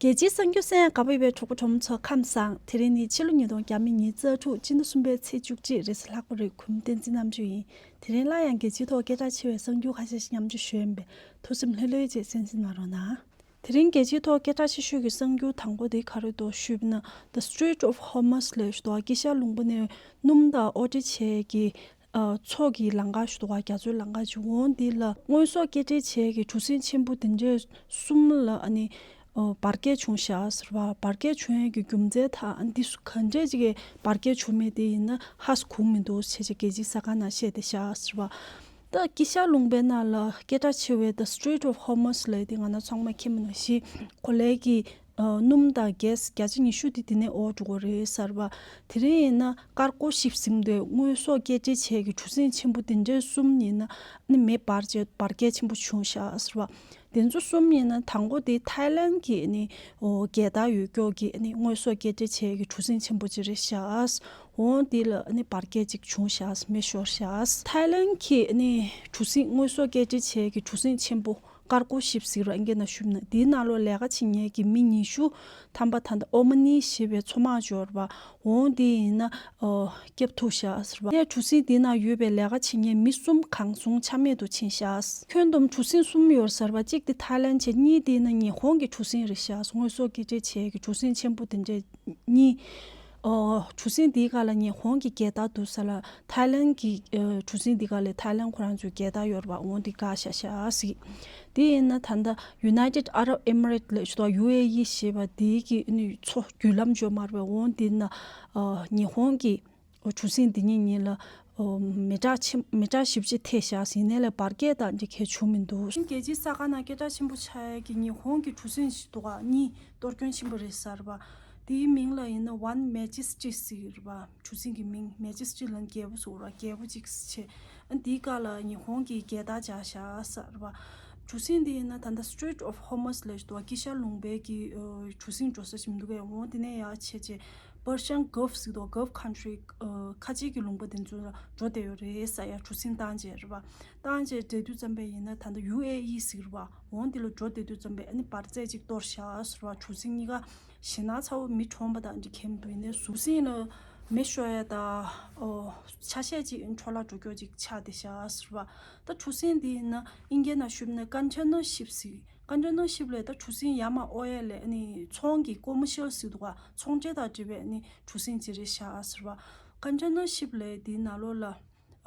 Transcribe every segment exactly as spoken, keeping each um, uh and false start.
རྒྱལ་སྤྱིའི་གསར་འགྱུར་གསན་ཡག་དགའ་པོ་ཡོད་པའི་གྲོགས་པོ་གྲོགས་མོ་ཚོ་ཁམས་བཟང་། དེ་རིང་ནི་ཕྱི་ལོ་ཉིས་སྟོང་ཉི་ཤུ་རྩ་དྲུག་སྤྱི་ཟླ་གསུམ་པའི་ཚེས་བཅུ་གཅིག་རེས་གཟའ་ལྷག་པ་རེད། གུས་མོ་བསྟན་འཛིན་རྣམ་དཔྱོད་ཡིན། དེ་རིང་སླར་ཡང་རྒྱལ་སྤྱིའི་ཐོག་སྐད་གྲགས་ཆེ་བའི་གསར་འགྱུར་ཁ་ཤས་ཤིག་མཉམ་སྤྱོད་ཞུ་ཡིན་པས། ཐུགས་སེམས་ལྷོད་ལྷོད་བྱས་གསན་གཟིགས་གནང་རོགས་གནང་། དེ་རིང་རྒྱལ་སྤྱིའི་ཐོག་སྐད་གྲགས་ཆེ་ཤོས་ཀྱི་གསར་འགྱུར་དང་པོ་དེ་ག་རེ་འདུག་ཞུས་པ་ན། The Strait of Hormuz ལབ་ཞུ་དོ། དཀྱིལ་ཤར་ལུང་པ་ནས་སྣུམ་དང་ཨོ་ཊི་བྱེད་ཀྱི་ཨ་མཚོ་གི་ལམ་ཁ་ཞུ་དོ། རྒྱ་མཚོའི་ལམ་ཁ་ཅིག་འོང་། འདི་ལ་དངོས་ཟོག་སྐྱེལ་འདྲེན་བྱེད་ཀྱི་གྲུ་གཟིངས་ཆེན་པོ་དེ་འདྲའི་གསུམ་ལ་ཨ་ནི་ཨོ་འབར་གས་བྱུང་ཤག་ཟེར་བ། འབར་གས་བྱུང་ཡས་ཀྱི་རྒྱུ་མཚན་དང་ཨ་འདི་སུ་ག་འདྲས་ཅིག་གིས་འབར་གས་བྱུང་མེད་དེ་ཡིན་ན་ཧ་གོ་མི་འདུག་ཅེས་བྱས་རྒྱལ་སྤྱིའི་གསར་ཁང་ནང་བཤད་བསྡད་ཤག་ཟེར་བ། ད་དཀྱིལ་ཤར་ལུང་པའི་ནང་ལ་སྐད་གྲགས་ཆེ་བའི་The Strait of Hormuz ལབ་དེ་ང་རང་ཚང་མ་མཁྱེན་པ་ནང་བཞིན་གོ་ལའི་གི་ཨ་སྣུམ་དང་གྷེ་སི་བརྒྱ་ཆ་ཉི་ཤུ་དེ་དེ་ནས་འོག་འགྲོ་གི་རེད་ཟེར་བ། དེ་རིང་ཡིན་ན་ཀར་གོ་ཤིབ་ཟེར་དུས་དངོས་ཟོག་སྐྱེལ་འདྲེན་བྱེད་ཀྱི་གྲུ་གཟིངས་ཆེན་པོ་དེ་འདྲའི་གསུམ་ཡིན་ན་ནི་མེ་འབར་བྱས་འབར་གས་ཆེན་པོ་བྱུང་ཤག་ཟེར་བ། དེ་ཚོ་གསུམ་ཡིན་ན་དང་པོ་དེ་ཐའི་ལན་གྱི་ནི་ཨོ་རྒྱལ་དར་ཡོད་ཀྱོག་གི་ནི་དངོས་ཟོག་སྐྱེལ་འདྲེན་བྱེད་ཀྱི་གྲུ་གཟིངས་ཆེན་པོ་ཅིག་རེད་ཤག་འོང་དེ་ལ་ནི་འབར་གས་ཅིག་བྱུང་ཤག་མེ་ཤོར་ཤག་ཐའི་ལན་གྱི་ནི་གྲུ་གཟིངས་དངོས་ཟོག་སྐྱེལ་འདྲེན་བྱེད་ཀྱི་གྲུ་གཟིངས་ཆེན་པོ་ཀར་གོ་ཤིབ་ཟེར་བ་ཨིན་སྐད་ནང་ཞུས་ན་དེའི་ནང་ལོགས་ལས་ཀ་བྱེད་མཁན་གྱི་མི་ཉི་ཤུ་ཐམ་པ་ད་ལྟ་ཨོ་མ་ནི་ཞེས་པའི་མཚོ་དམག་འབྱོར་བ་འོང་དེ་ཡིན་ན་ཨོ་སྐྱབས་ཐུག་ཤག་ཟེར་བ། ངས་གྲུ་གཟིངས་དེའི་ནང་ཡོད་པའི་ལས་ཀ་བྱེད་མཁན་མི་གསུམ་གང་བྱུང་ཆ་མེད་དུ་ཕྱིན་ཤག་ཁྱོན་བསྡོམས་གྲུ་གཟིངས་གསུམ་ཡོད་ཟེར་བ། གཅིག་དེ་ཐའི་ལན་བྱས། གཉིས་དེ་ཡིན་ན་ཉི་ཧོང་གི་གྲུ་གཟིངས་རེད་ཤག་དངོས་ཟོག་སྐྱེལ་འདྲེན་བྱེད་ཀྱི་གྲུ་གཟིངས་ཆེན་པོ་དེ་འདྲས་གཉིས། ཨོ་གྲུ་གཟིངས་འདིའི་སྒང་ལ་ཉི་ཧོང་གི་རྒྱལ་དར་འདུག་ས་ལ་ཐའི་ལན་གྱི་ཨ་གྲུ་གཟིངས་འདིའི་སྒང་ལ་ཐའི་ལན་ཁོ་རང་ཚོའི་རྒྱལ་དར་ཡོད་རེད་པ། འོང་འདི་བཀག་བཞག་ཤག་ཟེར། དེ་ཡིན་ན་ད་ལྟ་United Arab Emirates ལབ་ཞུ་དོ། ཡུ་ཨེ་ཨི་ཞེས་པ་འདི་གི་ནི་མཚོ་བརྒྱུད་ལམ་འབྱོར་མ་རེད་པ། འོང་འདི་ན་ཨ་ཉི་ཧོང་གི་གྲུ་གཟིངས་འདི་གཉིས་གཉིས་ལ་ཨོ་མེ་སྲེག་ཆེན་མེ་སྲེག་ཞེ་པོ་ཅིག་ཐེབས་ཤག་ཟེར་ནས་ལ་འབར་གས་དང་འདི་གས་བྱུང་མི་འདུག་རྒྱལ་སྤྱིའི་གསར་ཁང་ནང་སྐད་གྲགས་ཆེན་པོ་ཆགས་ཡས་ཀྱི་ཉི་ཧོང་གི་གྲུ་གཟིངས་ཤིག་འདུག་ག་གཉིས་གཏོར་སྐྱོན་ཕྱིན་པ་རེད་ཟེར་བ། དེའི་མིང་ལ་ཡིན་ན་One Majesty ཟེར་བ། གྲུ་གཟིངས་ཀྱི་མིང་Majesty ལ་རྒྱལ་པོ་ཟེར་བ། རྒྱལ་པོ་གཅིག་བྱས། ཨ་འདིའི་སྒང་ལ་ཉི་ཧོང་གི་རྒྱལ་དར་འཇགས་ཤག་ཟེར་བ། གྲུ་གཟིངས་འདི་ཡིན་ན་ད་ལྟ་Strait of Hormuz ལབ་ཞིག་འདུག་ག་དཀྱིལ་ཤར་ལུང་པའི་གི་ཨོ་གྲུ་གཟིངས་འགྲོ་ས་ཞིག་མི་འདུག་གས། འོང་དེ་ནས་ཡར་བྱས་རྗེས་Persian Gulf ཟེར་འདུག་ག Gulf country ཨ་ཁ་ཆེ་གི་ལུང་པ་དེ་ཚོ་ལ་འགྲོ་བསྡད་ཡོད་རེད་ཟེར། ཡར་གྲུ་གཟིངས་བཏང་རྗེས་རེད་པ། བཏང་རྗེས་འགྲོ་དུས་ཙམ་པས་ཡིན་ན་ད་ལྟ་ཡུ་ཨེ་ཨི་ཟེར་བ། འོང་དེ་ལ་འགྲོ་བསྡད་དུས་ཙམ་པས་ཨ་ནི་འབར་རྫས་ཅིག་གཏོར་ཤག་ཟེར་བ། གྲུ་གཟིངས་གཉིས་ཀ་ཞེད་སྣང་ཚ་བོ་མི་གྲོངས་པ་དང་འདི་འཁྱམས་འདུག་ཡིན་ནའི་གཟུགས་སེམས་ལ་མེ་ཤོར་ཡ་དང་ཨོ་ཆ་ཤས་ཅིག་འཕྲོ་བརླག་འགྲོ་རྒྱུ་ཅིག་ཆགས་བསྡད་ཤག་ཟེར་བ། ད་གྲུ་གཟིངས་འདི་ཡིན་ན་ཨིན་སྐད་ནང་ཞུས་ན་container ship ཟེར། container ship ལས་ད་གྲུ་གཟིངས་ཡར་མར་གཡོ་ཡས་ལས་ཨ་ནི་ཚོང་གི་commercial ཟེར་འདུག་ག་ཚོང་འབྲེལ་དང་འབྲེལ་བའི་ཨ་ནི་གྲུ་གཟིངས་ཅིག་རེད་ཤག་ཟེར་བ། container ship ལས་འདིའི་ནང་ལོགས་ལ།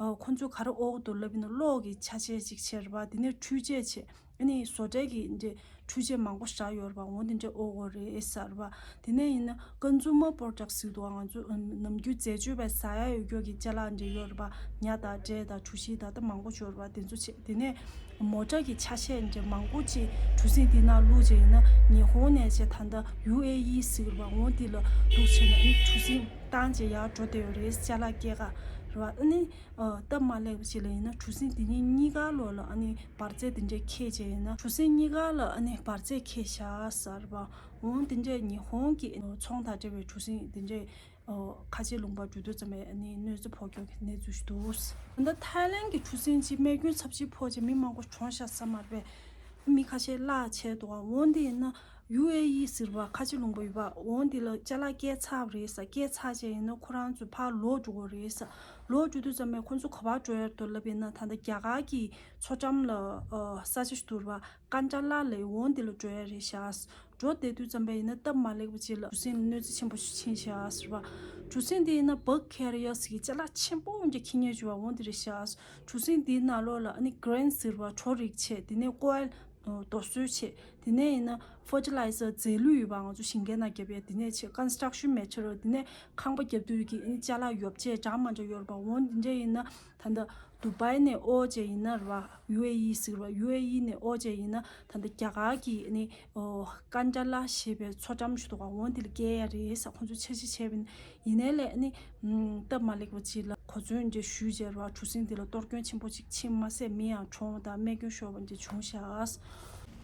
ཨ་ཁོ་ཚོས་ག་རེ་གཡོ་གི་འདུག་ལབ་ཡིན་ན་གློག་གི་ཆ་ཤས་ཅིག་བྱས་རེད་པ། དེ་ནས་འཕྲུལ་ཆས་བྱས། ཨ་ནི་བཟོ་གྲྭ་གི་འདྲ་འཕྲུལ་ཆས་མང་པོ་བཞག་ཡོད་རེད་པ། འོ་དེ་འདྲ་གཡོ་དགོས་རེད་ཟེར་བ། དེ་ནས་ཡིན་ན་consumer product ཟེར་འདུག་ང་ཚོ་ནམ་རྒྱུན་འཛད་སྤྱོད་པས་ཟ་ཡ་ཡོད་རྒྱུ་གི་ཅ་ལག་འདྲ་ཡོད་རེད་པ། ཉ་དང་འབྲས་དང་གྲོ་ཞིབ་དང་ད་མང་པོ་ཡོད་རེད་པ། དེ་ཚོ་བྱས། དེ་ནས་མོ་ཊ་གི་ཆ་ཤས་འདྲ་མང་པོ་ཅིག་གྲུ་གཟིངས་འདི་ནང་བླུགས་བྱས་ཡིན་ན་ཉི་ཧོང་ནས་བྱས་ད་ལྟ་ཡུ་ཨེ་ཨི་ཟེར་བ་འོ་དེ་ལ་བླུགས་བྱས་ན་ཨ་ནི་གྲུ་གཟིངས་བཏང་བྱས་ཡར་འགྲོ་བསྡད་ཡོད་རེད། ཅ་ལག་སྐྱེལ་ག་རེད་པ། ཨ་ནི། ཨ་སྟབས་མ་ལེགས་པ་ཅིག་ལ་ཡིན་ན་གྲུ་གཟིངས་འདི་གཉིས་གཉིས་ཀ་ལོགས་ལ་ཨ་ནི་འབར་རྫས་འདི་འདྲས་འཁྱེར་བྱས་ཡིན་ན་གྲུ་གཟིངས་གཉིས་ཀ་ལ་ཨ་ནི་འབར་རྫས་འཁྱེར་བཞག་ཟེར་བ། འོང་འདི་འདྲས་ཉི་ཧོང་གི་ཚོང་དང་འབྲེལ་བའི་གྲུ་གཟིངས་འདི་འདྲས་ཨ་ཁ་ཆེ་ལུང་པར་འགྲོ་དུས་ཙམ་པས་ཨ་ནི་གནོད་འཚེ་ཕོག་རྒྱུ་གི་གནས་ཚུལ་ཞིག་འདུག་ད་ལྟ་ཐའི་ལན་གྱི་གྲུ་གཟིངས་ཅིག་རྨས་སྐྱོན་ཚབས་ཆེ་ཕོག་བྱས་མི་མང་པོ་གྲོངས་ཤག་ས་མ་རེད་པས། མི་ཁ་ཤས་བརླག་བྱས་འདུག་འོང་འདི་ཡིན་ན། ཡུ་ཨེ་ཨི་ཟེར་བ་ཁ་ཆེ་ལུང་པ་ཡོད་པ། འོང་འདི་ལ་ཅ་ལག་སྐྱེལ་ཚར་བ་རེད་ཟེར། སྐྱེལ་ཚར་བྱས་ཡིན་ན་ཁོ་རང་ཚོ་ཕར་ལོག་འགྲོ་དགོས་རེད་ཟེར། ལོག་འགྲོ་དུས་ཙམ་པས་ཁོ་ཚོ་ག་པར་འགྲོ་ཡ་འདུག་ལབ་ཡིན་ན་ད་ལྟ་རྒྱ་གར་གྱི་མཚོ་འགྲམ་ལ་ཨ་ས་ཆ་ཞིག་འདུག་ར་པ། ཀན་ཏ་ལ་ལབ། འོང་འདི་ལ་འགྲོ་ཡ་རེད་ཤག་འགྲོ་བསྡད་དུས་ཙམ་པས་ཡིན་ན་སྟབས་མ་ལེགས་པ་ཅིག་ལ་གྲུ་གཟིངས་ལ་གནོད་འཚེ་ཆེན་པོ་ཞིག་ཕྱིན་ཤག་ཟེར་བ། གྲུ་གཟིངས་འདི་ཡིན་ན་bulk carrier ཟེར་གྱི་ཅ་ལག་ཆེན་པོ་འདྲ་འཁྱེར་མཁན་ཅིག་ཡོད་པ། འོང་འདི་རེད་ཤག་གྲུ་གཟིངས་འདིའི་ནང་ལོགས་ལ་ཨ་ནི་grain ཟེར་བ་གྲོ་རིགས་བྱས། དེ་ནས་ཀོའི་རྡོ་སོལ་བྱས། དེ་ནས་ཡིན་ན་fertilizer རྫས་ལུད་ཡོད་པ་ང་ཚོ་ཞིང་ཁའི་ནང་བརྒྱབ་ཡས། དེ་ནས་བྱས་construction material དེ་ནས་ཁང་པ་བརྒྱབ་དུས་ཀྱི་ཨ་ནི་ཅ་ལག་ཡོ་བྱད་འདྲ་མི་འདྲ་ཡོད་རེད་པ། འོང་འདི་འདྲ་ཡིན་ན་ད་ལྟ་དུ་བའི་ནས་ཨོ་ཅེ་ཡིན་ན་རེད་པ། ཡུ་ཨེ་ཨི་ཟེར་བ་ཡུ་ཨེ་ཨི་ནས་ཨོ་ཅེ་ཡིན་ན་ད་ལྟ་རྒྱ་གར་གྱི་ཨ་ནི་ཨོ་ཀན་ཏ་ལ་ཞེས་པའི་མཚོ་འགྲམ་ཞིག་འདུག་ག་འོང་འདི་ལ་སྐྱེལ་ཡ་རེད་ཟེར་ཁོང་ཚོས་འཆར་གཞི་བྱས་པ་ཡིན། ཡིན་ནའི་ལས་ཨ་ནི་སྟབས་མ་ལེགས་པ་ཅིག་ལ་གོ་མཚོན་འདྲ་གཞུས་བྱས་ར་གྲུ་གཟིངས་འདི་ལ་གཏོར་སྐྱོན་ཆེན་པོ་ཅིག་ཕྱིན་མ་ཟད་མི་ཡང་གྲོངས་པ་དང་རྨས་སྐྱོན་ཤོར་བ་འདྲ་བྱུང་ཤག་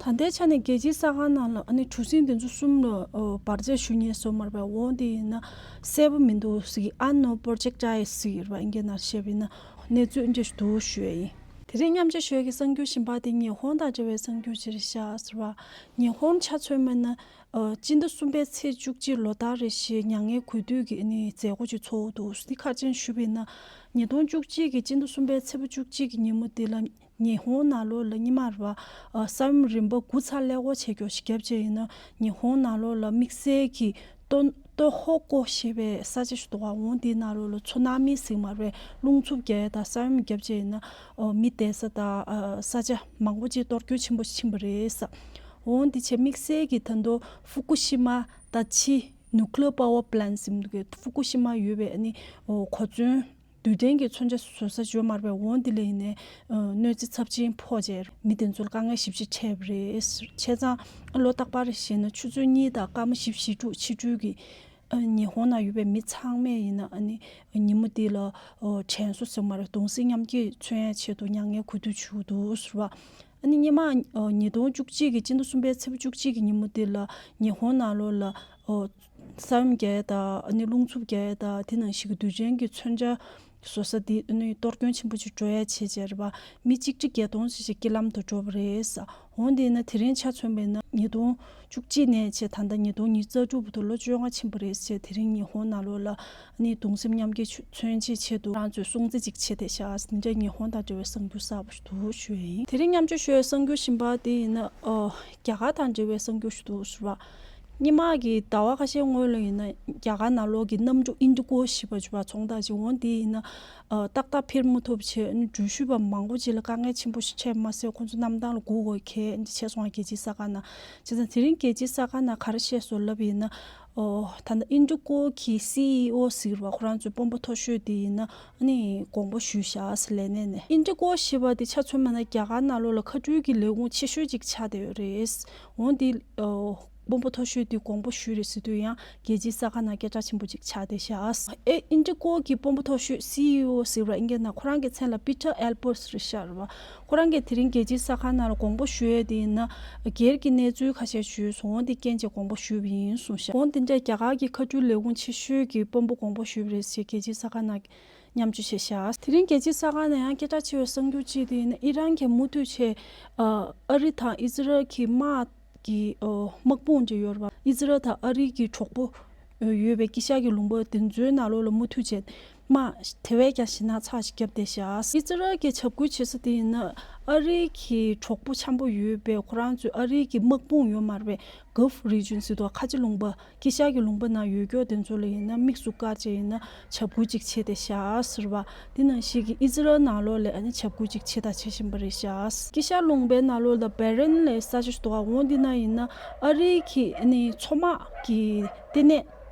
ད་ལྟའི་ཆ་ནས་རྒྱལ་སྤྱིའི་གསར་ཁང་ནང་ལ་ཨ་ནི་གྲུ་གཟིངས་འདི་ཚོ་གསུམ་ལ་འབར་རྫས་གཞུ་མཁན་བཟོ་མ་རེད་པས། འོང་འདི་ཡིན་ན་གསལ་པོ་མི་འདུག་ཟེར་གྱི་unknown projectile ཟེར་གྱི་རེད་པ། ཨིན་སྐད་ནང་བཤད་པ་ཡིན་ན་གནས་ཚུལ་འདྲ་ཞིག་འདུག་ཞུ་ཡ་ཡིན། དེ་རིང་མཉམ་སྤྱོད་ཞུ་ཡས་ཀྱི་གསར་འགྱུར་གཞན་པ་དེ་ཉི་ཧོང་དང་འབྲེལ་བའི་གསར་འགྱུར་ཅིག་རེད་ཤག་ཟེར་བ། ཉི་ཧོང་ཆ་མཚོན་པ་ན། ཨ། སྤྱི་ཟླ་གསུམ་པའི་ཚེས་བཅུ་གཅིག་ལོ་ལྟར་རེ་བཞིན་མྱ་ངན་གུས་འདུད་ཀྱི་ནི་མཛད་སྒོ་ཅིག་ཚོགས་འདུག་འདི་ཁ་ཅན་ཞུས་པས་ན། ཉིས་སྟོང་བཅུ་གཅིག་གི་སྤྱི་ཟླ་གསུམ་པའི་ཚེས་པ་བཅུ་གཅིག་གི་ཉིན་མོ་འདི་ལ་ཉི་ཧོང་ནང་ལོགས་ལ་སྔོན་མ་རེད་བ། ཨ། ས་ཡོམ་རིམ་པ་དགུ་ཚར་ཀླད་ཀོར་བྱེད་རྒྱུ་ཞིག་བརྒྱབ་བྱས་ཡིན་ན། ཉི་ཧོང་ནང་ལོགས་ལ་དམིགས་བསལ་གྱི་ཏོ་ཏོ་ཧོ་ཀོ་ཞེས་པའི་ས་ཆ་ཞིག་འདུག་ག་འོ་འདིའི་ནང་ལོགས་ལ་ཚུ་ན་མི་ཟེར་མ་རེད། རླུང་འཚུབ་རྒྱག་ཡས་དང་ས་ཡོམ་བརྒྱབ་བྱས་ཡིན་ན། ཨོ། མི་བསྡད་ས་དང་། ཨ། ས་ཆ་མང་པོ་ཅིག་གཏོར་སྐྱོན་ཆེན་པོ་ཕྱིན་པ་རེད་ས། འོ་འདི་བྱས་དམིགས་བསལ་གྱི་ད་དུང་ཧྥུ་ཀུ་ཤི་མ་ད་ཆི་nuclear power plant ཟེར་གྱི་འདུག་གས། ཧྥུ་ཀུ་ཤི་མ་ཡོད་པའི་ཨ་ནི། ཨོ། གོ་མཚོན། རྡུལ་ཕྲན་གྱི་མཚོན་ཆ་བཟོ་ས་ཡོད་མ་རེད་པས། འོ་འདི་ལ་ཡིན་ནའི། ཨ། གནོད་འཚེ་ཚབས་ཆེན་ཕོག་བྱས་མི་དེ་ཚོ་ལ་དཀའ་ངལ་ཞེ་པོ་ཅིག་འཕྲད་པ་རེད། བྱས་ཙང་ལོ་རྟག་པར་བྱས་ན་ཆུ་ཚོད་གཉིས་དང་སྐར་མ་བཞི་བཅུ་ཞེ་དྲུག་ཕྱི་དྲོ་གི། ཨ། ཉི་ཧོང་ནང་ཡོད་པའི་མི་ཚང་མས་ཡིན་ན་ཨ་ནི་ཉིན་མོ་འདི་ལ། ཨོ། དྲན་གསོ་ཟེར་མ་རེད། གདུང་སེམས་མཉམ་སྐྱེད་མཚོན་ཡའི་ཆེད་དུ་མྱ་ངན་གུས་འདུད་བྱེད་ཀྱི་འདུག་ཟེར་བ། ཨ་ནི་སྔོན་མ། ཨོ། ཉིས་སྟོང་བཅུ་གཅིག་གི་སྤྱི་ཟླ་གསུམ་པའི་ཚེས་པ་བཅུ་གཅིག་གི་ཉིན་མོ་འདི་ལ་ཉི་ཧོང་ནང་ལོགས་ལ། ཨོ། ས་ཡོམ་རྒྱག་ཡས་དང་ཨ་ནི་རླུང་འཚུབ་རྒྱག་ཡས་དང་དེ་ནང་བཞིན་གྱི་རྡུལ་ཕྲན་གྱི་མཚོན་ཆ་བཟོ་ས་དེ་ཨ་ནི་གཏོར་སྐྱོན་ཆེན་པོ་ཅིག་འགྲོ་ཡ་བྱས་བྱས་རེད་པ། མི་གཅིག་ཁྲི་བརྒྱད་སྟོང་ཙམ་ཞིག་རྐྱེན་ལམ་དུ་འགྲོ་བ་རེད་ས། འོ་འདི་ན་དེ་རིང་ཆ་མཚོན་པས་ན་ཉིས་སྟོང་བཅུ་གཅིག་ནས་བྱས་ད་ལྟ་ཉིས་སྟོང་ཉི་ཤུ་རྩ་དྲུག་བར་དུ་ལོ་བཅོ་ལྔ་ཕྱིན་པ་རེད་ཟེར། དེ་རིང་ཉི་ཧོང་ནང་ལོགས་ལ་ཨ་ནི་གདུང་སེམས་མཉམ་སྐྱེད་མཚོན་ཆེད་ཆེད་དུ་ཁོ་རང་ཚོས་སྲུང་བརྩི་ཅིག་བྱས་བསྡད་ཤག་འདི་འདྲ་ཉི་ཧོང་དང་འབྲེལ་བའི་གསར་འགྱུར་གསར་པ་ཞིག་འདུག་ཞུ་ཡ་ཡིན། དེ་རིང་མཉམ་སྤྱོད་ཞུ་ཡའི་གསར་འགྱུར་གཞན་པ་དེ་ཡིན་ན། ཨོ། རྒྱ་གར་དང་འབྲེལ་བའི་གསར་འགྱུར་ཞིག་འདུག་ཟེར་བ། སྔོན་མ་གི་ཟླ་བ་ཁ་ཤས་སྔོན་ལ་ཡིན་ན་རྒྱ་གར་ནང་ལོགས་ཀྱི་གནམ་གྲུ་ཨིན་ཌི་གོ་ཞེས་པ་ཅིག་ཚོང་རྟགས་ཅིག་འོ་འདི་ཡིན་ན། ཨ། ཏག་ཏག་འཕུར་མ་ཐུབ་བྱས་འགྲུལ་བཞུད་པ་མང་པོ་ཅིག་ལ་དཀའ་ངལ་ཆེན་པོ་ཞིག་འཕྲད་མ་ཟད་ཁོང་ཚོ་གནམ་ཐང་ལ་སྒུག་དགོས་གལ་ཆེ་སོང་། རྒྱལ་སྤྱིའི་ས་ཁ་ནང་བྱས་ཙང་དེ་རིང་རྒྱལ་སྤྱིའི་ས་ཁ་ནང་ག་རེ་བཤད་སོང་ལབ་ཡིན་ན། ཨོ། ད་ལྟ་ཨིན་ཌི་གོ་གི་སི་ཨི་ཨོ་ཟེར་བ་ཁོ་རང་ཚོའི་དཔོན་པོ་མཐོ་ཤོས་དེ་ཡིན་ན་ཨ་ནི་དགོངས་པ་ཞུས་ཤག་ཟེར་ལས་གནས་ནས། ཨིན་ཌི་གོ་ཞེས་པ་དེ་ཆ་མཚོན་པ་ན་རྒྱ་གར་ནང་ལོགས་ལ་མཁའ་འགྲུལ་གྱི་ལས་ཁུངས་ཆེ་ཤོས་ཅིག་ཆགས་བསྡད་ཡོད་རེད། འོ་འདི། ཨོ། དཔོན་པོ་མཐོ་ཤོས་དེ་དགོངས་པ་ཞུས་རེད་ཟེར་དུས་ཡང་རྒྱལ་སྤྱིའི་ས་ཁ་ནང་སྐད་གྲགས་ཆེན་པོ་ཅིག་ཆགས་བསྡད་ཤག་ཨེ། ཨིན་ཌི་གོ་གི་དཔོན་པོ་མཐོ་ཤོས་སི་ཨི་ཨོ་ཟེར་བ་ཨིན་སྐད་ནང་ཁོ་རང་གི་མཚན་ལ་པི་ཊར་ཨེལ་པར་སི་རེད་ཤག་རེད་བ། ཁོ་རང་གིས་དེ་རིང་རྒྱལ་སྤྱིའི་ས་ཁ་ནང་ལ་དགོངས་པ་ཞུ་ཡས་དེ་ཡིན་ན་སྒེར་གྱི་གནས་ཚུལ་ཁ་ཤས་ཞུས་སོང་། འོ་འདི་རྐྱེན་བྱས་དགོངས་པ་ཞུས་པ་ཡིན་གསུངས་ཤག་འོ་འདི་འདྲ་རྒྱ་གར་གྱི་མཁའ་འགྲུལ་ལས་ཁུངས་ཆེ་ཤོས་ཀྱི་དཔོན་པོ་དགོངས་པ་ཞུས་པ་རེད་ཟེར་རྒྱལ་སྤྱིའི་ས་ཁ་ནང་མཉམ་སྤྱོད་བྱས་ཤག་དེ་རིང་རྒྱལ་སྤྱིའི་ས་ཁ་ནང་ཡང་སྐད་གྲགས་ཆེ་བའི་གསར་འགྱུར་གཅིག་དེ་ཡིན་ན་ཨི་རན་གྱིས་མུ་མཐུད་བྱས། ཨ། ཨ་རི་དང་ཨི་ཟི་རལ་གྱི་དམག་གི། ཨོ། དམག་དཔུང་ཅིག་ཡོད་རེད་བ། ཨི་ཟི་རལ་དང་ཨ་རི་གི་གྲོགས་པོ་ཡོད་པའི་དཀྱིལ་ཤར་གྱི་ལུང་པ་དེ་ཚོའི་ནང་ལོགས་ལ་མུ་མཐུད་བྱས་དམག་དེ་བས་ཀྱང་ཞེད་སྣང་ཚ་ཞིག་བརྒྱབ་བསྡད་ཤག་ཨི་ཟི་རལ་གྱི་འཇབ་རྒོལ་བྱེད་ས་དེ་ཡིན་ན་ཨ་རི་གི་གྲོགས་པོ་འཆམ་པོ་ཡོད་པའི་ཁོ་རང་ཚོའི་ཨ་རི་གི་དམག་དཔུང་ཡོད་མ་རེད་པས། Gulf region ཟེར་དུས་ཁ་ཆེ་ལུང་པ། དཀྱིལ་ཤར་གྱི་ལུང་པ་ནང་ཡོད་མཁན་དེ་ཚོ་ལ་ཡིན་ན་དམིགས་སུ་བཀར་བྱས་ཡིན་ན་འཇབ་རྒོལ་ཅིག་བྱས་བསྡད་ཤག་ཟེར་བ། དེ་ནང་བཞིན་གྱི་ཨི་ཟི་རལ་ནང་ལོགས་ལ་ཨ་ནི་འཇབ་རྒོལ་ཅིག་བྱས་དང་བྱེད་བཞིན་པ་རེད་ཤག་དཀྱིལ་ཤར་ལུང་པའི་ནང་ལོགས་ལ་བྷ་རེན་ལབ་ས་ཆ་ཞིག་འདུག་ག་འོ་འདི་ན་ཡིན་ན་ཨ་རི་གི་ཨ་ནི་མཚོ་དམག་གི་ལྟེ་གནས་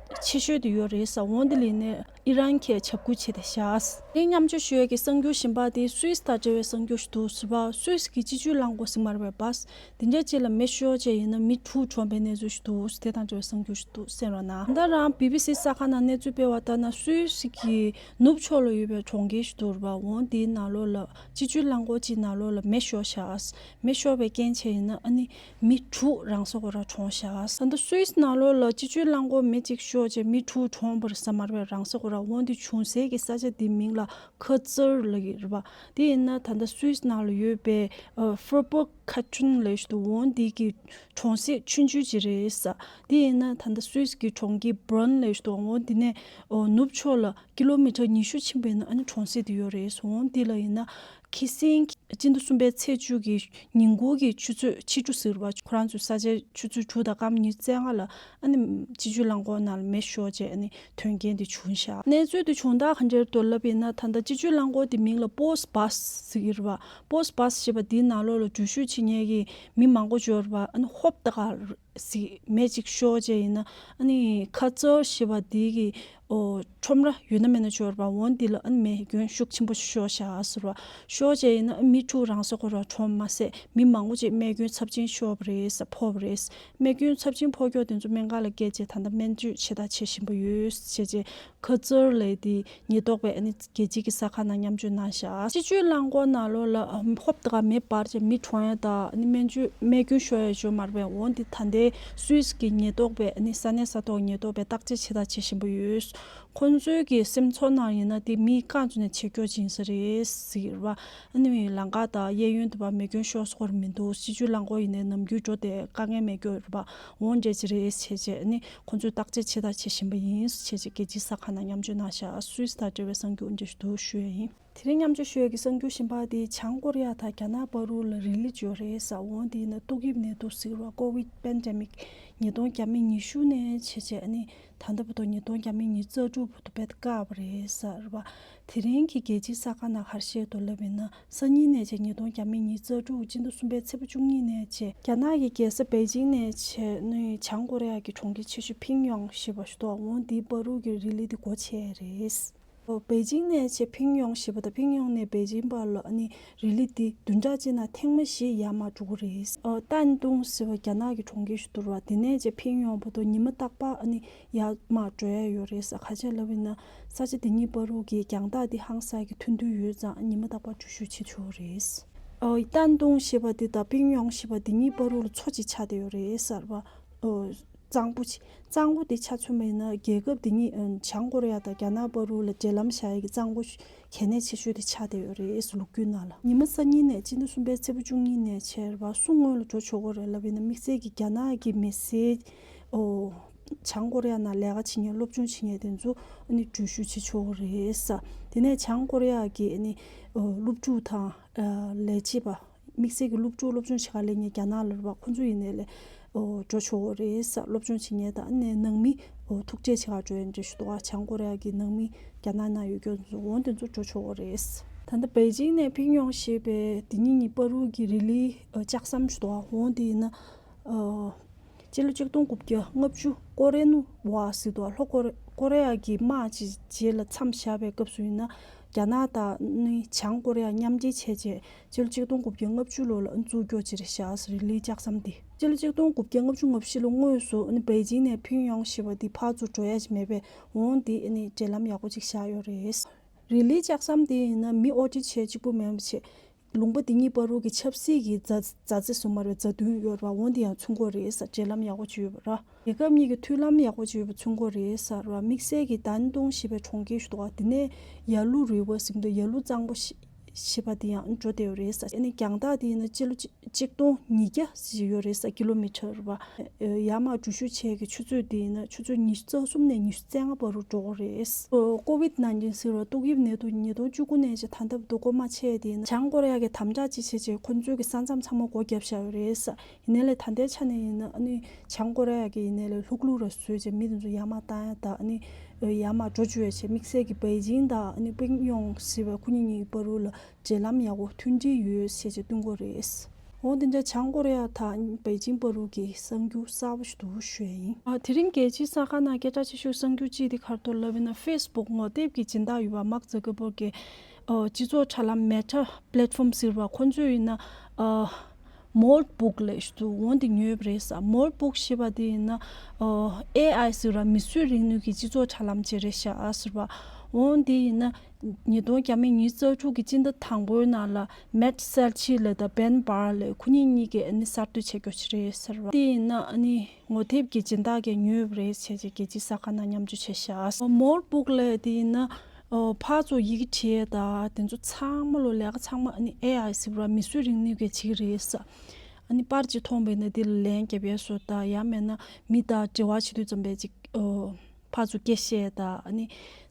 ཆེ་ཤོས་དེ་ཡོད་རེད་ས། འོ་འདི་ལ་ཡིན་ན་ཨི་རན་གྱིས་འཇབ་རྒོལ་བྱས་བསྡད་ཤག་དེ་མཉམ་སྤྱོད་ཞུ་ཡས་ཀྱི་གསར་འགྱུར་གཞན་པ་དེ་སུད་སི་དང་འབྲེལ་བའི་གསར་འགྱུར་ཞིག་འདུག་ཟེར་བ། སུད་སི་གི་སྤྱི་སྤྱོད་རླངས་འཁོར་ཟེར་མ་རེད་པས། བྷ་སི། དེ་འདྲ་ཅིག་ལ་མེ་ཤོར་བྱས་ཡིན་ན་མི་དྲུག་གྲོངས་པའི་གནས་ཚུལ་ཞིག་འདུག་དེ་དང་འབྲེལ་བའི་གསར་འགྱུར་ཞིག་འདུག་གསན་རོགས་གནང་། ད་རང་བི་བི་སི་གསར་ཁང་ནང་གནས་ཚུལ་སྤེལ་བ་ལྟར་ན་སུད་སི་གི་ནུབ་ཕྱོགས་ལ་ཡོད་པའི་གྲོང་ཁྱེར་ཞིག་འདུག་རེད་བ། འོ་འདིའི་ནང་ལོགས་ལ་སྤྱི་སྤྱོད་རླངས་འཁོར་གཅིག་ནང་ལོགས་ལ་མེ་ཤོར་ཤག་མེ་ཤོར་བའི་རྐྱེན་བྱས་ཡིན་ན་ཨ་ནི་མི་དྲུག་རང་ས་ཁོ་རང་གྲོངས་ཤག་ད་ལྟ་སུད་སི་ནང་ལོགས་ལ་སྤྱི་སྤྱོད་རླངས་འཁོར་མེ་གཅིག་ཤོར་བྱས་མི་དྲུག་གྲོངས་པ་རེད་ས་མ་རེད་པས། རང་ས་ཁོ་རང་། འོ་འདི་བྱུང་སའི་གི་ས་ཆ་འདི་མིང་ལ་ཁ་ཙར་ལབ་ཀྱི་རེད་བ། དེ་ཡིན་ན་ད་ལྟ་སུད་སི་ནང་ལ་ཡོད་པའི་ཨ་ཧྥེར་པོ་ཁ་ཆུན་ལབ་ཞིག་འདུག་འོ་འདི་གི་གྲོང་གསེབ་ཆུང་ཆུང་ཅིག་རེད་ས། དེ་ཡིན་ན་ད་ལྟ་སུད་སི་གི་གྲོང་ཁྱེར་བྷརན་ལབ་ཞིག་འདུག་འོ་འདི་ནས་ཨོ་ནུབ་ཕྱོགས་ལ་ཀི་ལོ་མི་ཊར་ཉི་ཤུ་ཕྱིན་པ་ཡིན་ན་ཨ་ནི་གྲོང་གསེབ་དེ་ཡོད་རེད་ས། འོ་འདི་ལ་ཡིན་ན་ཁེ་སང་སྤྱི་ཟླ་གསུམ་པའི་ཚེས་བཅུ་གི་ཉིན་གུང་གི་ཆུ་ཚོད་ཕྱི་དྲོ་ཟེར་བ། ཁོ་རང་ཚོའི་ས་ཆའི་ཆུ་ཚོད་དྲུག་དང་སྐར་མ་ཉི་ཤུ་རྩ་ལྔ་ལ་ཨ་ནི་སྤྱི་སྤྱོད་རླངས་འཁོར་ནང་ལ་མེ་ཤོར་བྱས་ཨ་ནི་དོན་རྐྱེན་དེ་བྱུང་ཤག་གནས་ཚུལ་དེ་བྱུང་སྟངས་ག་འདྲ་འདུག་ལབ་ཡིན་ན་ད་ལྟ་སྤྱི་སྤྱོད་རླངས་འཁོར་དེ་མིང་ལ་པོ་སི་བྷ་སི་ཟེར་གྱི་རེད་བ། པོ་སི་བྷ་སི་ཞེས་པ་དེའི་ནང་ལོགས་ལ་འགྲུལ་བཞུད་བྱེད་མཁན་གྱི་མི་མང་པོ་ཡོད་རེད་བ། ཨ་ནི་ཧོབ་ཏེ་ག་ཟིག་མེ་གཅིག་ཤོར་བྱས་ཡིན་ན་ཨ་ནི་ཁ་ཙར་ཞེས་པ་དེ་གི་ཨོ་ཁྲོམ་ར་ཡོད་ན་མེད་ན་ཡོད་རེད་བ། འོ་འདི་ལ་ཨ་ནི་རྨས་སྐྱོན་ཤུགས་ཆེན་པོ་ཤོར་ཤག་ཟེར་བ། ཤོར་བྱས་ཡིན་ན་ཨ་མི་དྲུག་རང་ས་ཁོ་རང་གྲོངས་མ་ཟད་མི་མང་པོ་ཅིག་རྨས་སྐྱོན་ཚབས་ཆེན་ཤོར་བ་རེད་ཟེར། ཕོག་པ་རེད། རྨས་སྐྱོན་ཚབས་ཆེན་ཕོག་མཁན་དེ་ཚོ་སྨན་ཁང་ལ་བསྐྱལ་བྱས་ད་ལྟ་སྨན་བཅོས་བྱེད་དང་བྱེད་བཞིན་པ་ཡོད་ཟེར་བྱས། ཁ་ཙར་ལབ་དེ་ཉེན་རྟོག་པས་ཨ་ནི་རྒྱལ་སྤྱིའི་གི་གསར་ཁང་ནང་མཉམ་སྤྱོད་གནང་ཤག་སྤྱི་སྤྱོད་རླངས་འཁོར་ནང་ལོགས་ལ་ཧོབ་ཏེ་ག་མེ་འབར་བྱས་མི་གྲོངས་ཡ་དང་ཨ་ནི་སྨན་བཅོས་རྨས་སྐྱོན་ཤོར་ཡ་ཡོད་མ་རེད་པས། འོ་འདི་ད་ལྟའི་སུད་སི་གི་ཉེན་རྟོག་པས་ཨ་ནི་ས་གནས་ས་ཐོག་ཉེན་རྟོག་པས་བརྟག་དཔྱད་བྱེད་དང་བྱེད་བཞིན་པ་ཡོད། ཁོང་ཚོའི་གི་སེམས་ཚོར་ནང་ཡིན་ན་དེ་མི་རྐང་བཙུགས་ནས་ཆེ་སྐྱོ་ཅིག་ཡིན་ས་རེད་ཟེར་གྱི་རེད་པ། ཨ་ནི་ལམ་ཁ་དང་གཡས་གཡོན་དུ་བ་མེ་སྐྱོན་ཤོར་སྐོར་མི་འདུག། སྤྱི་སྤྱོད་རླངས་འཁོར་ཡིན་ནའི་ནམ་རྒྱུན་འགྲོ་དེ་དཀའ་ངལ་མེད་སྐྱོ་རེད་པ། འོ་འདྲ་ཅིག་རེད་བྱས་བྱས་ཨ་ནི་ཁོང་ཚོས་བརྟག་དཔྱད་བྱས་དང་བྱེད་བཞིན་པ་ཡིན་བྱས་བྱས་རྒྱལ་སྤྱིའི་གསར་ཁང་ནང་མཉམ་སྤྱོད་གནང་བཞག། སུད་སི་དང་འབྲེལ་བའི་གསར་འགྱུར་འདི་ཞུ་དུ་ཞུ་ཡ་ཡིན། དེ་རིང་མཉམ་སྤྱོད་ཞུ་ཡ་གི་གསར་འགྱུར་གཞན་པ་དེ་བྱང་ཀོ་རི་ཡ་དང་རྒྱ་ནག་བར་དུ་ལ་རི་ལི་ཅོ་རེད་ཟེར། འོ་དེ་ཡིན་ན་ཏོག་དབྱིབས་ནད་དུག་ཟེར་བ་ཀོ་ཝིད་པན་ཌེ་མིག་ཉིས་སྟོང་བརྒྱ་མེད་ཉི་ཤུ་ནས་བྱས་བྱས་ཨ་ནི་ད་ལྟ་བར་དུ་ཉིས་སྟོང་བརྒྱ་མེད་ཉི་ཤུ་རྩ་དྲུག་བར་དུ་བེད་བཀག་པ་རེད་ཟེར་བ། དེ་རིང་གི་རྒྱལ་སྤྱིའི་གསར་ཁང་ནང་ག་རེ་བཤད་འདུག་ལབ་ཡིན་ན། སང་ཉིན་ནས་བྱས་ཉིས་སྟོང་བརྒྱ་མེད་ཉི་ཤུ་རྩ་དྲུག་སྤྱི་ཟླ་གསུམ་པའི་ཚེས་པ་བཅུ་གཉིས་ནས་བྱས་རྒྱ་ནག་གི་རྒྱལ་ས་པེ་ཅིང་ནས་བྱས་ནི་བྱང་ཀོ་རི་ཡ་གི་གྲོང་ཁྱེར་ཆེ་ཤོས་ཕིང་ཡོང་ཞེས་པ་ཞིག་འདུག། འོ་དེའི་བར་དུ་གི་རི་ལི་དེ་སྒོ་ཕྱེ་རེད། པེ་ཅིང་ནས་བྱས་ཕིང་ཡོང་ཞེས་པ་དང་ཕིང་ཡོང་ནས་པེ་ཅིང་བར་ལ་ཨ་ནི་རི་ལི་འདི་བདུན་ཕྲག་གཅིག་ནང་ཐེངས་མ་བཞི་ཡར་མར་འགྲོ་གི་རེད། ཨ་ཏན་ཏུང་ཟེར་བ་རྒྱ་ནག་གི་གྲོང་ཁྱེར་ཞིག་འདུག་ར། དེ་ནས་བྱས་ཕིང་ཡོང་བར་དུ་ཉི་མ་རྟག་པར་ཨ་ནི་ཡར་མར་འགྲོ་ཡ་ཡོད་རེད་ཟེར། ག་རེ་བྱས་ལབ་ཡིན་ན་ས་ཆ་འདི་གཉིས་བར་དུ་གི་རྒྱང་ཐག་འདི་ཧང་སང་གི་མཐུན་འདུས་ཡོད་ཙང་ཉི་མ་རྟག་པར་འགྲུལ་བཞུད་བྱེད་ཆོག་གི་རེད། ཨ་ཏན་ཏུང་ཞེས་པ་འདི་དང་ཕིང་ཡོང་ཞེས་པ་འདི་གཉིས་བར་དུ་ལ་མཚོ་གཅིག་ཆགས་བསྡད་ཡོད་རེད་ཟེར་བ། ཨོ། གཙང་པོ་ཆེ། གཙང་པོ་དེ་ཆ་མཚོན་པ་ཡིན་ན་རྒྱལ་ཁབ་དེ་གཉིས་ཨ་བྱང་ཀོ་རི་ཡ་དང་རྒྱ་ནག་བར་དུ་ལ་འབྲེལ་ལམ་བཞག་ཡས་ཀྱི་གཙང་པོ་གལ་གནད་ཆེ་ཤོས་དེ་ཆགས་བསྡད་ཡོད་རེད་ཟེར་ལོ་རྒྱུས་ནང་ལ། ཉི་མ་སང་ཉིན་ནས་སྤྱི་ཟླ་གསུམ་པའི་ཚེས་པ་བཅུ་གཉིས་ནས་བྱས་ར་བ་སུ་སྔོན་ལ་འགྲོ་ཆོག་གི་རེད་ལབ་ཡིན་ན་དམིགས་བསལ་གྱི་རྒྱ་ནག་གི་མི་སེར་ཨོ་བྱང་ཀོ་རི་ཡ་ནང་ལས་ཀ་བྱེད་མཁན་སློབ་སྦྱོང་བྱེད་མཁན་དེ་ཚོ་ཨ་ནི་འགྲུལ་བཞུད་བྱེད་ཆོག་གི་རེད་ཟེར། དེ་ནས་བྱང་ཀོ་རི་ཡ་གི་ཨ་ནི་ཨོ་སློབ་ཕྲུག་དང་ལས་བྱེད་པ། དམིགས་བསལ་གྱི་སློབ་ཕྲུག་སློབ་སྦྱོང་བྱེད་ག་སླེབས་མཁན་རྒྱ་ནག་ལ་རེད་བ། ཁོང་ཚོ་ཡིན་ནའི་ལས་འགྲོ་ཆོག་གི་རེད་ཟེར། སློབ་སྦྱོང་བྱེད་མཁན་དང་ནས་ནང་མི་ཐུག་འཕྲད་བྱེད་ག་འགྲོ་ཡ་འདྲ་ཞིག་འདུག་ག་བྱང་ཀོ་རི་ཡ་གི་ནང་མི་རྒྱ་ནག་ནང་ཡོད་མཁན་ཚོ་འོ་དེ་ཚོ་འགྲོ་ཆོག་གི་རེད། ད་ལྟ་པེ་ཅིང་ནས་ཕིང་ཡོང་ཞེས་པའི་དེ་གཉིས་གཉིས་བར་དུ་གི་རི་ལིའི་ལྕགས་ཟམ་ཞིག་འདུག་ག་འོ་དེ་ཡིན་ན། སྤྱི་ལོ་ཆིག་སྟོང་དགུ་བརྒྱ་ལྔ་བཅུ་ཀོ་རེ་ནུ་ཝ་ཟེར་དུས་ལྷོ་ཀོ་རེ་ཀོ་རེ་ཡ་གི་དམག་ཅིག་རྗེས་ལ་མཚམས་བཞག་པའི་སྐབས་སུ་ཡིན་ན། རྒྱ་ནག་དང་ནི་བྱང་ཀོ་རེ་ཡ་མཉམ་འབྲེལ་བྱས་རྗེས་སྤྱི་ལོ་ཆིག་སྟོང་དགུ་བརྒྱ་ལྔ་བཅུ་ལོ་ལ་འཛུགས་རྒྱུ་ཅིག་རེད་བཞག་ཟེར། རི་ལིའི་ལྕགས་ཟམ་འདི་སྤྱི་ལོ་ཆིག་སྟོང་དགུ་བརྒྱ་ལྔ་བཅུ་ང་བཞི་ལོ་དངོས་སུ་ནི་པེ་ཅིང་ནས་ཕིང་ཡོང་ཞེས་པ་འདི་ཕར་ཚུར་འགྲོ་ཡ་ཅིག་མེད་པས་འོང་འདི་ནི་འབྲེལ་ལམ་ཡག་པོ་ཅིག་བཞག་ཡོད་རེད། རི་ལིའི་ལྕགས་ཟམ་འདི་ཡིན་ན་མི་ཨོ་ཊི་བྱས་གཅིག་པུ་མིན་པ་བྱས། ལུང་པ་འདི་གཉིས་བར་དུ་གི་ཆབ་སྲིད་ཀྱི་མཛའ་མཛའ་བརྩེ་སུ་མ་རེད་མཛའ་མཐུན་ཡོད་ར་བ། འོ་འདི་ཡང་མཚུངས་ཀྱི་རེད་ཟེར། འབྲེལ་ལམ་ཡག་པོ་ཅིག་ཡོད་པ་ར། རྒྱལ་ཁབ་གཉིས་ཀྱི་མཐུན་ལམ་ཡག་པོ་ཅིག་ཡོད་པ་མཚོན་གྱི་རེད་ཟེར་བ། དམིགས་བསལ་གྱི་ཏན་ཏུང་ཞེས་པའི་གྲོང་ཁྱེར་ཞིག་འདུག་ག་དེ་ནས་ཡར་ཀླུང་རི་བོ་ཟེར་གྱི་འདུག་ཡར་ཀླུང་གཙང་པོ་ཞེས་པ་དེ་ཡང་འགྲོ་བསྡད་ཡོད་རེད་ཟེར། ཨ་ནི་རྒྱང་ཐག་དེ་ཡིན་ན་སྤྱི་ལོ་གཅིག་སྟོང་ཉིས་བརྒྱ་ཞིག་ཡོད་རེད་ཟེར། ཀི་ལོ་མི་ཊར་རེད་བ། ཡར་མར་འགྲུལ་བཞུད་བྱེད་ཀྱི་ཆུ་ཚོད་དེ་ཡིན་ན་ཆུ་ཚོད་ཉི་ཤུ་རྩ་གསུམ་ནས་ཉི་ཤུ་རྩ་ལྔ་བར་དུ་འགྲོ་གི་རེད། ཀོ་ཝིད་ནན་ཏིན་ཟེར་བ་ཏོག་དབྱིབས་ནད་དུག་ཉིས་སྟོང་བཅུ་དགུ་ནས་ཅིག་ད་ལྟ་བར་དུ་སྐོར་མ་ཆད་དེ་ཡིན་ན་བྱང་ཀོ་རི་ཡ་གི་དམ་དྲག་ཅིག་བྱེད་ཆེད་ཁོ་ཚོའི་གི་ས་མཚམས་ཚང་མ་སྒོ་བརྒྱབ་བཞག་ཡོད་རེད། ཡིན་ནའི་ལས་ད་ལྟའི་ཆ་ནས་ཡིན་ན་ཨ་ནི་བྱང་ཀོ་རི་ཡ་གི་ཡིན་ནའི་ལས་ལྷུག་ལྷུག་ར་བཟོས་བྱས་མི་དེ་ཚོ་ཡར་མར་བཏང་ཡ་དང་ཨ་ནི་ཡར་མར་འགྲོ་བཅུག་ཡ་བྱས། དམིགས་བསལ་གྱི་པེ་ཅིང་དང་ཨ་ནི་པིང་ཡོང་ཟེར་བའི་ཁོ་གཉིས་གཉིས་བར་དུ་ལ་འབྲེལ་ལམ་ཡག་པོ་མཐུན་སྒྲིལ་ཡོད་ཟེར་བྱས་སྟོན་གྱི་རེད། འོ་དེ་འདྲ་བྱང་ཀོ་རི་ཡ་དང་པེ་ཅིང་བར་དུ་གི་གསར་འགྱུར་གསར་པ་ཞིག་ཏུ་ཞུ་ཡ་ཡིན། ཨ་དེ་རིང་རྒྱལ་སྤྱིའི་གསར་ཁང་ནང་སྐད་གྲགས་ཆེ་ཤོས་གསར་འགྱུར་གཅིག་དེ་ག་རེ་འདུག་ལབ་ཡིན་ན། ཧྥེ་སི་བུག་ངོ་དེབ་ཀྱི་སྦྱིན་བདག་ཡོད་པ་མཱག་ཛ་ཀར་པར་གྱིས་ཨ་སྤྱི་ཚོགས་དྲ་ལམ་མེ་ཊ་པེ་ལེཊ་ཕོམ་ཟེར་བ་ཁོ་ཚོས་ཡིན་ན་ཨ་མོལ་བུག་ལབ་ཞིག་འདུག་འོ་དེ་ཉོས་པ་རེད་ཟེར། མོལ་བུག་ཞེས་པ་དེ་ཡིན་ན་ཨ་ཨེ་ཨའི་ཟེར་བ་མིས་བཟོས་རིག་ནུས་ཀྱི་སྤྱི་ཚོགས་དྲ་ལམ་ཅིག་རེད་ཤག་ཟེར་བ། འོ་དེ་ཡིན་ན། ཉིས་སྟོང་བརྒྱ་མེད་ཉི་ཤུ་རྩ་དྲུག་གི་སྤྱི་ཟླ་དང་པོའི་ནང་ལ་མེཊ་སེལ་ཆི་ལགས་དང་བེན་བྷར་ལགས་ཁོ་གཉིས་གཉིས་ཀས་ཨ་ནི་གསར་གཏོད་བྱེད་རྒྱུ་ཞིག་རེད་ཟེར་བ། དེ་ཡིན་ན་ཨ་ནི་ངོ་དེབ་ཀྱི་སྦྱིན་བདག་གིས་ཉོས་པ་རེད་བྱས་བྱས་རྒྱལ་སྤྱིའི་གསར་ཁང་ནང་མཉམ་སྤྱོད་བྱས་ཤག་མོལ་བུག་ལགས་དེ་ཡིན་ན་ཨོ་ཕར་ཚུར་ཡི་གེ་བྲིས་དང་དེ་ཚོ་ཚང་མ་ལོ་ལས་ཀ་ཚང་མ་ཨ་ནི་ཨེ་ཨའི་ཟེར་བ་མིས་བཟོས་རིག་ནུས་ཀྱིས་བྱེད་ཀྱི་རེད་ཟེར། ཨ་ནི་པར་ཅིག་མཐོང་བས་ན་དེ་ལ་ལན་རྒྱབ་ཡས་བཟོ་དང་ཡང་མེད་ན་མི་དང་འབྲེལ་བ་བྱེད་དུས་ཙམ་པས་ཅིག་ཨོ། ཕར་ཚུར་སྐད་བཤད་དང་ཨ་ནི་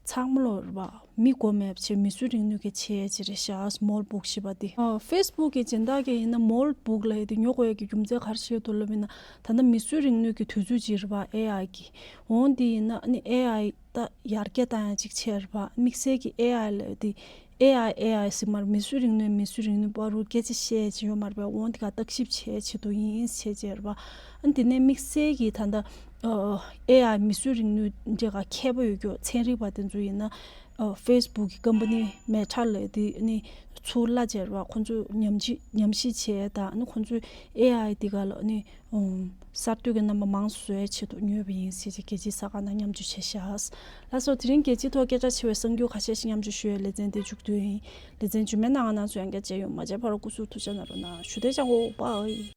ཚང་མ་ལོ་རེད་བ། མི་མགོ་མེད་པ་བྱས་མིས་བཟོས་རིག་ནུས་ཀྱིས་བྱས་ཅི་རེད་ཤག་མོལ་བུག་ཞེས་པ་འདི། ཨ་ཧྥེ་སི་བུག་གི་སྦྱིན་བདག་གིས་ཡིན་ན་མོལ་བུག་ལབ་ཡ་དེ་ཉོ་དགོས་ཡ་གི་རྒྱུ་མཚན་ག་རེ་བཤད་འདུག་ལབ་ཡིན་ན། ད་ལྟ་མིས་བཟོས་རིག་ནུས་ཀྱི་དུས་ཚོད་ཅིག་རེད་བ་ཨེ་ཨའི་གི། འོང་དེ་ཡིན་ན་ཨ་ནི་ཨེ་ཨའི་ད་ཡར་རྒྱས་བཏང་ཡ་ཅིག་བྱས་རེད་བ། དམིགས་བསལ་གྱི་ཨེ་ཨའི་ལབ་ཡ་དེ། ཨེ་ཨའི་ཨེ་ཨའི་ཟེར་མར་མིས་བཟོས་རིག་ནུས་མིས་བཟོས་རིག་ནུས་བར་དུ་སྐད་ཆ་བཤད་ཅི་ཡོད་མ་རེད་པས། འོང་དེ་ག་བརྟག་ཞིབ་བྱས་ཆེད་དུ་ཡིན་ཟེར་བྱས་རེད་པ། ཨ་ནི་དེ་ནས་དམིགས་བསལ་གྱི་ད་ལྟ་ཨེ་ཨའི་མིས་བཟོས་རིག་ནུས་འདྲ་ག་མཁས་པོ་ཡོད་རྒྱུ་ཚན་རིག་པ་དེ་ཚོ་ཡིན་ན་ཧྥེ་སི་བུག་གི་ཀམ་པ་ནི་མེ་ཊ་ལབ་དེ་ནི་ཚུར་གླ་བྱས་རེད་པ། ཁོང་ཚོས་ཉམས་ཞིབ་ཉམས་ཞིབ་བྱས་དང་ཨ་ནི་ཁོང་ཚོས་ཨེ་ཨའི་དེ་ག་ལ་ཨ་ནི། གསར་གཏོད་ཀྱི་རྣམ་པ་མང་སུ་བཟོ་བའི་ཆེད་དུ་ཉོས་པ་ཡིན་ཟེར་གྱི་རྒྱལ་སྤྱིའི་གསར་ཁང་ནང་མཉམ་སྤྱོད་བྱས་ཤག་ལགས་སོ། དེ་རིང་རྒྱལ་སྤྱིའི་ཐོག་སྐད་གྲགས་ཆེ་བའི་གསར་འགྱུར་ཁ་ཤས་ཤིག་མཉམ་སྤྱོད་ཞུ་བའི་ལེ་ཚན་དེ་མཇུག་བསྡུས་ཡིན། ལེ་ཚན་རྗེས་མའི་ནང་ང་རང་ཚོ་ཡང་བསྐྱར་མཇལ་ཡོང་། མ་མཇལ་བར་སྐུ་གཟུགས་ཐུགས་ཅག་གནང་རོགས་གནང་། ཞུ་བདེ་ཅང་གོ་པའི།